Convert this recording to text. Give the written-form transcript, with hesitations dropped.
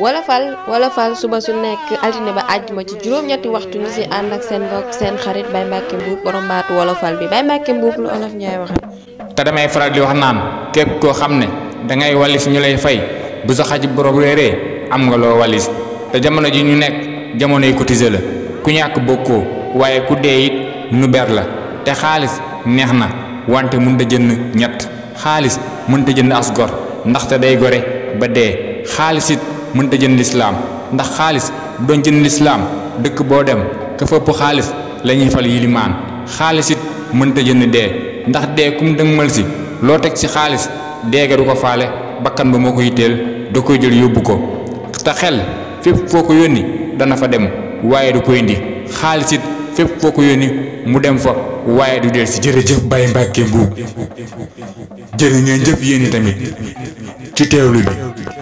wolofal suba su nekk altine ba àjjuma ci juróom-ñetti waxtu ñu si ànd ak seen mbokk seen xarit Baye Mbacke Mbuub borom baatu wolofal bi Baye Mbacke Mbuub lu olof Njaay waxe te damay faral di wax naan képp koo xam ne dangay walis ñu lay fay bu sa xaj borom réeree am nga loo walis te jamono ji ñu nekk jamonoy cotiser la ku ñàkk bokkoo waaye ku dee it nu ber la te xaalis neex na wante mënta jënd ñett xaalis mënta jënd as gor ndaxte day gore ba dee xaalis it mënta jënd lislaam ndax xaalis bu doon jënd lislaam dëkk boo dem ka fëpp xaalis la ñuy fal yilimaan xaalis it mënta jënd dee ndax dee kum dëgmal si loo teg ci xaalis deega du ko faale bakkan ba moo ko yitteel da koy jël yóbbu ko te xel fépp foo ko yónni dana fa dem waaye du ko indi xaalis it fépp foo ko yónni mu dem fa waaye du del si. jërëjëf Baye Mbacke Mbuub jërë ngeen jëf yéen tamit ci teewlu bi.